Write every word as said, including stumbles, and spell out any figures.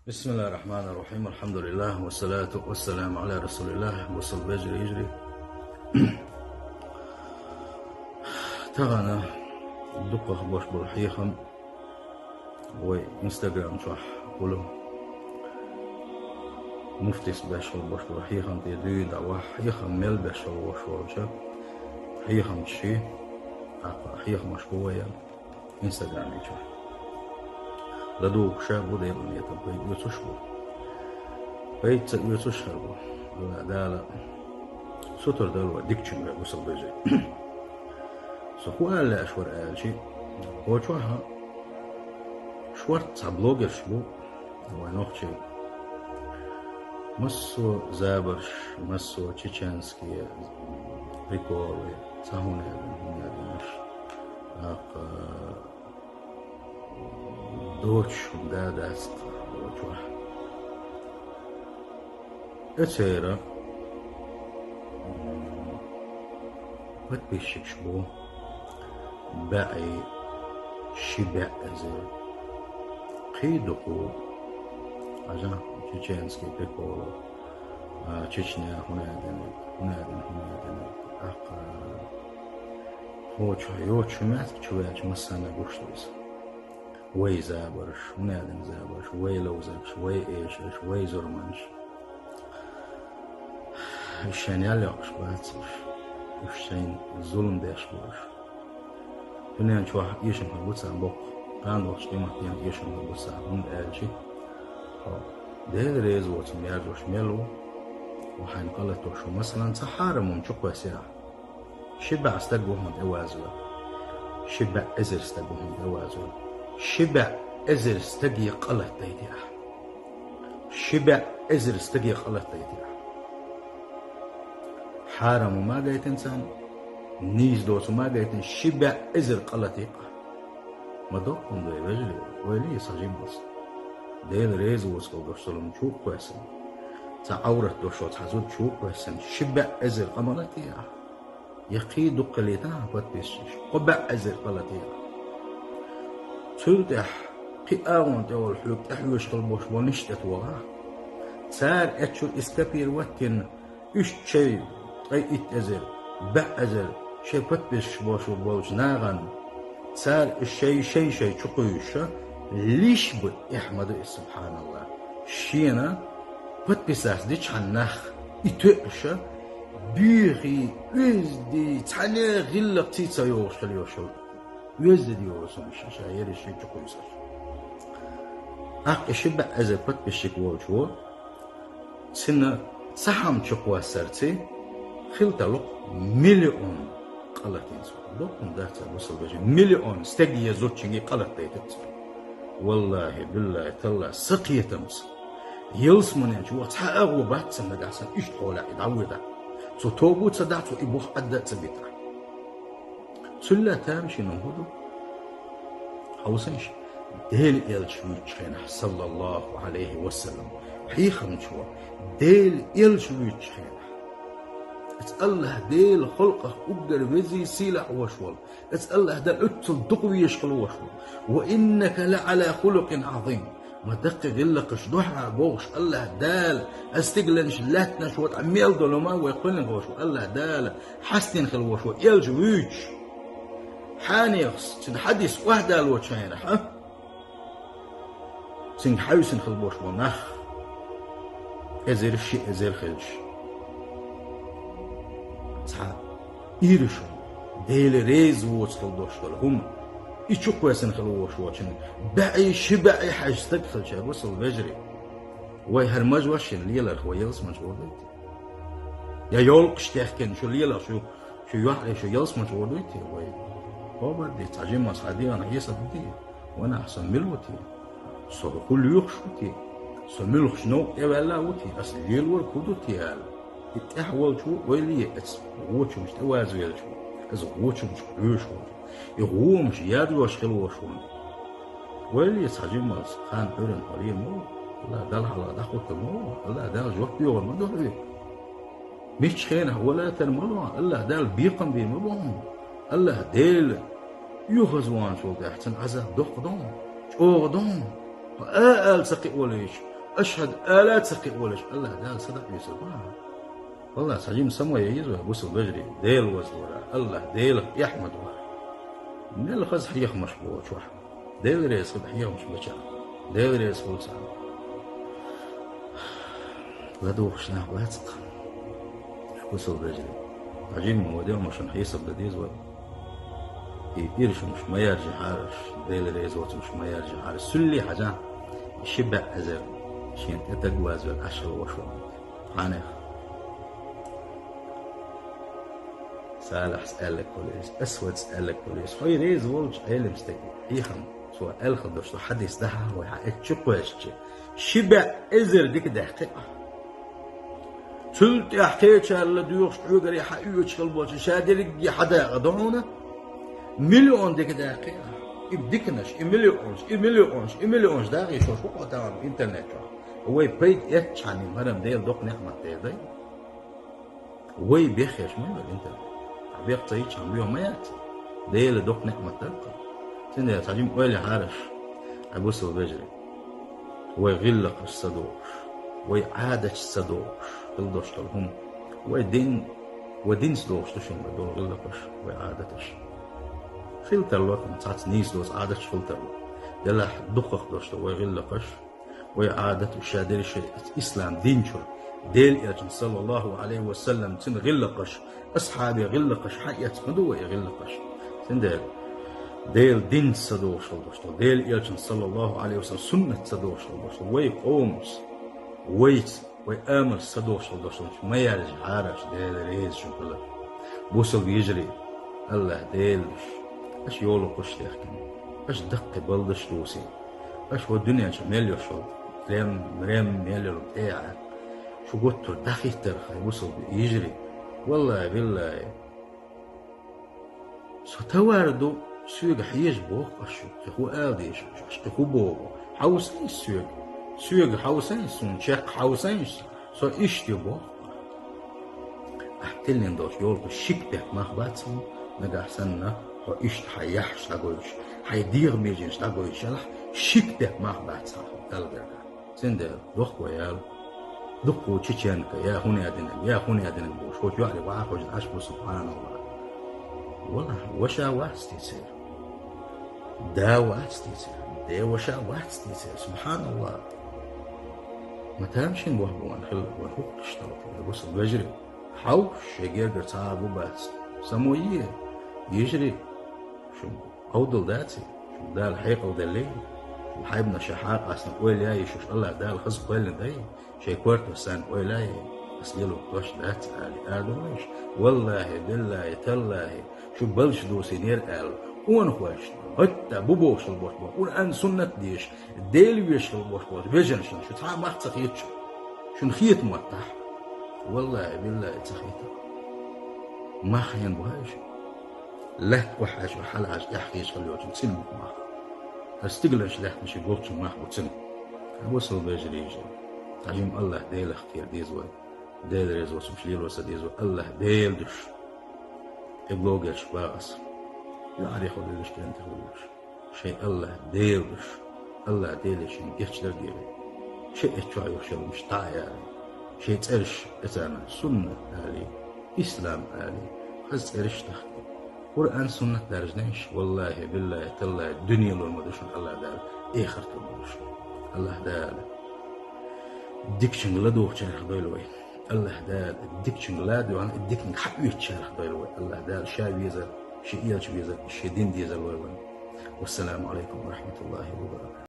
بسم الله الرحمن الرحيم. الحمد لله والصلاة والسلام على رسول الله. Бусалба вежарий, йижарий. Тахана дукхагӀа бош болу хьехам вай Instagram чохь хуьлу. Муфтис беш хила бош болу хьехам тӀе дуьйна дӀа вахь, хьехам мел беш хила вош волча хьехамчий, тӀаккха хьехамаш бу вай Instagram чохь. ЛадугӀуш а бу, Делан нийятах пайда оьцуш а бу. Пайда ца оьцуш а хир бу. Дала сутара дойла вай дикачуьнга, бусалба вежарий. Со хӀун ала лаьаш вара аьлча, кху чохь шортта цхьа блогерш бу, вай нохчий. Массо а забарш, массо а чеченские приколы, цхьа хӀума аьлла, хӀума аьлла, тӀаккха доцуш хӀума да дац кху чохь. Эцера, м, подписчикаш бу баьӀи, ши баьӀ эзар. Кхин дукха, хьажа, чеченский приколы, а, Чечня хӀума аьлла, хӀума аьлла, хӀума аьлла, тӀаккха кху чохь йоцуш хӀума яц, кху чу ваьлча массарна гуш ду иза. Вай забарш, хӀума аьлла забарш, вай ловзарш, вай эшарш, вай зурманаш. Уьш шайна ял йоккхуш бац уьш. Уьш шайна зулам деш бу уьш. Дуьнен чохь эшам хир бу царна боккха. Кхана долчу къематдийнахь эшам хир бу царна, хӀунда аьлча, хьо Дела реза воцург яржош мел ву, хьо хьайна къа латош ву. Масалан, цхьа хьарам хӀума чу кхоьссира ахь. Ши баьӀ стаг ву хьуна тӀе вазавелла. Ши баьӀ эзар стаг ву хьуна тӀе вазавелла. Ши баьӀ эзар стаге къа латадайти ахь. Ши баьӀ эзар стаге къа латадайти ахь. Хьарам хӀума гайтина царна, нийса доцу хӀума гайтина, ши баьӀ эзар къа латийкъа. Ма доккха хӀума ду, вежарий, ойла е, сан жимма. Дела реза воцург долуш зулам чу а кхоьссина, цхьа Ӏаврат долуш цхьа зуда чу а кхоьссина, ши баьӀ эзар къа ма латий ахь. Я кхин дукха хилийта хьан подписчикаш, кхо баьӀ эзар къа латийкъа. Цул тӀаьхьа кхин а агӀонна тӀе волу хьоьга тӀехьоьжуш хила болуш болу ниш тӀе тохахь. Цара эцчуьра и скопировать дина, уьш шайн ткъе итт эзар, баьӀ эзар шайн подписчикаш бош болчу нахана, цара уьш шай-шай-шай чу кхуьйсуша, лиш бу, эхь ма ду иза, субхьаналлахӀ. Шена подписаться дичхьана нах и тоьуша, буьйхий, оьзда, цхьана гӀиллакх ций ца йогӀуш хила йолуш йолу. Оьзда йолу сумаш ша ерриш ши чу кхуьйсуш. ТӀаккха и ши баьӀ эзар подписчик волчо, цуьнан цхьа хӀума чу кхоссарций, хила тарло-кх миллион къа латийна цо. Доккха хӀума дац, бусалба вежарий, миллион стаге, зудчуьнге къа латадайтира цо. ВаллахӀи, биллахӀи, таллахӀи, сан кхетамца, ялсаманин чу ваха цхьа а агӀо бац цунна нагахь санна иштта хьолехь и дӀавоьдахь. Цо тоба а ца дахь, цо и бух Ӏадда а ца битахь. Цул а тамашийна хӀун ду? Хьовсийша, Делан элча вуьйцучу хенахь, саллаллахӀу Ӏалайхи ва саллам, хьехамчо, Делан элча вуьйцучу хенахь, аса АллахӀ Делан халкъах уггар везий, сийлахь волуш волу, аса АллахӀ Дала оццул дукха везаш хила волуш волу. Ва иннака ла Ӏала хулукъин Ӏазим. Ма даккхий гӀиллакхаш ду хьан бохуш, АллахӀ Дала, аса стигланаш, лаьттанаш ватӀа мел долу ма вай кхоьллина волуш ву, АллахӀ Дала хьастина хила волуш ву, элча вуьйцуш. Хьанехас, цуьнан хьадис охьадалочу хенахь, а? Цуьнга хьаьвсина хила болуш болу нах, эзар, ши эзар хилча, цхьа ираш, Дела реза воцу хила долуш долу хӀума, и чу кхоьссина хила волуш волчун баьӀий, ши баьӀий хьаьжча стаг хилча, бусалба вежарий. Вай хӀара мажа вашина леларх вай ялсаманчу гӀур дуй те? Я йолкхуш техкина шу леларх шу, шу юьхьарий шу ялсаманчу гӀур дуй те вай? Хабар де, цхьа жимма, цхьа дегӀана хьесап де. Ванах, со мила ву те? Со хӀун лоьхуш ву те? Со муьлхачу новкъа тӀеваьлла а ву те? Аса лелорг хӀун ду те аьлла. И тӀаьхьа волчо ойла е, аса гӀочамаш тӀе вазавелчо, аса гӀочамашка хьоьжуш волчо, и гӀомаш яржош хила волуш волчо. Ойла е, цхьа жимма, хан Ӏуьйранна хьо лийр ма ву, АллахӀ Далла хьалха дӀахӀуттур ма ву, АллахӀ Далла жоп доьхур ма ду хьоьга. Миччу хенахь валатар ма ло, АллахӀ Далла бекхам бийр ма бу хьуна. АллахӀ Дела оьгӀазвахначул тӀаьхьа цуьнан Ӏазап доккха ду хьуна, чӀогӀа ду хьуна. Хьо а ала ца кхиавелча, Ашхьад ала ца кхиъ волаш, Аллахь Дала садакъа вийсар бахьа. Валлахь, цхьа жима самой еза вай, бусал вежарий, Дела вазвара, Аллахь Делах эхь ма дора. Мел хаза хьехамаш болчохь, Дела реза хилла хьехамаш бечохь, Дела реза хуьлу царна. ЛадугӀуш нах бац-кх, бусал вежарий. Цхьа жима вай дегӀмашна хьесап дан деза вай. И иршимаш ма яржахьара, Дела реза воцурш ма яржахьара. Суьллий хьажахь, ши бӀе эзар шена тӀе таг вазвелла Ӏаш хилла ваша ван. Хьанех. Салахьс аьлларг хуьлу иза, Асвадс аьлларг хуьлу иза. Хьо реза волчу Ӏелам стеган хьехам, цо аьлла хилла долуш долу хьадис дахьа вай хьан эцчу кхоьссича, ши бӀе эзар дика даьккхи ахь. Цул тӀаьхьа кхечарна доьхуш, хьоьгара хьан оьцуш хилла болчу ша дерриге хьан дакъа ду хьуна? Миллион дика даьккхи ахь. И диканаш, и миллионаш, и миллионаш, и миллионаш дагӀий шуна хӀокху тахана интернет чохь. Вай пайда эцчхьана, марам Дела доккха неӀмат дерг дай. Вай беххеш ма вара интернет. Ахь бех ца йичхьана боьха ма яц. Дела доккха неӀмат дара-кх. Цундела цхьа жима ойла яхьара, хьан бусал вежарий. Вай гӀиллакхаш ца дохуш, вай Ӏадаташ ца дохуш хилла долуш долу хӀума. Вай дин, вай динца дохуш ду шуна вай долу гӀиллакхаш, вай Ӏадаташ. Хила тарло, цхьацца нийса доцу Ӏадаташ хила тарло. Делахь дукхах долуш ду вай гӀиллакхаш, вай Ӏадаташ, ша дерриш а ислам дин чуьра, Делан элчан, саллаллаху Ӏалайхи ва саллам, цуьнан гӀиллакхаш, асхьабийн гӀиллакхаш хьаэцна ма ду вай и гӀиллакхаш. Цундела Делан динца ца дохуш хилла долуш ду, Делан элчан, саллаллаху Ӏалайхи ва саллам, суннатца ца дохуш хилла долуш ду, вай къомаца, вайца, вай амалца ца дохуш хилла долуш долчу ма яржахьара, Дела реза шуна хилар. Бусал вежарий, Аллахь Делаш, аша йолу кхуш техкина, аша даккхий балдаш дусий, аша хӀо дуьнен чу мел йолуш волу рем, рем мел йолу тӀе а, шу гуттар дӀахӀиттарх, хьай бусал вежарий. Валлахи, биллахи, со товар ду, соьга хьежа боху аш шу, кхин хӀун ала деза шу, аш кхин хӀун боху? Хьовсийша соьга, соьга хьовсийша, суна чекх хьовсийша, со иштта ю боху. Ахь тиллина долчу йолу шик бехк мах бац хьуна, нагахь санна хьо иштта хьайн яххьаш дӀагойтуш, хьайн дегӀан меженаш дӀагойтуш ялахь, шик бехк мах бац хьуна Далла гергахь. Цундела дохко ял, дуккхо чеченка, я хӀун я динарг, я хӀун я динарг бохуш, хӀокху юьхье ваха хьожа Ӏаш бу, субханаллах. Валлахь, ваша вац те церан. Да вац те церан, де ваша вац те церан, субханаллах. Ма тамашийна боху ван хилла, ван хӀуттуш тала, бусал вежарий. Хьовш, шайн гергара цхьа а бу бац. Само е, йижарий, шу Ӏовдал даций? Шу Дала хьекъал деллий? Шу хьайбанаш ша хьакъастан ойла яй, шуьш Аллах Дала хаза кхоьллина дай? Шайн кортош санна ойла яй? Ас лело дош дац али, ала ду вайша. Валлахи, биллахи, таллахи, шу балчу дусийнера аьлла, къонахошна, хӀотта бу бохуш хила болуш болу, Къуръан суннат дезаш, Дела везаш хила болуш болчу вежаршна шу цхьа а мах ца хеташ, шуна хета моттахь? Валлахи, биллахи, ца хета. Мах хьенан бу хьаьжа? Лаьтта охьаьжа, хьалаьжа, эхь хеташ хила йолчун цуьнан бу мах. ХӀара стигаланаш лаьттана ши гулчун мах бу цуьнан. Хьан бусал вежарий, йижарий. Цхьа жима Аллах Делах кхера деза вай. Дела реза воцурш лело ца деза вай. Аллах Дела душ. И блогерш бах ас. Юьхьарий хьо лелаш, кӀентий хьо лелаш. Шайн Аллах Дела душ. Аллах Деле шайн гечдар а делий. Шайн эцчохь йолу шалмаш дӀа а яьллий. Шайн цӀераш эцарна суннат алий, ислам алий, хаза цӀераш а тахкий. Къуръан суннат даржанаш, валлахи, биллахи, таллахи, дуьне лур ма ду шуна Аллах Дала, эхарт лур ма ду шуна. Аллах Дала дикачуьнга ладугӀучарах дойла вай. Аллах Дала дикачуьнга ладоьгӀна, и диканиг хьаоьцучарах дойла вай. Аллах Дала ша везар, ши элча везар, ши дин дезар лойла вайна. Вассаламу алайкум ва рахматуллахи ва баракатух.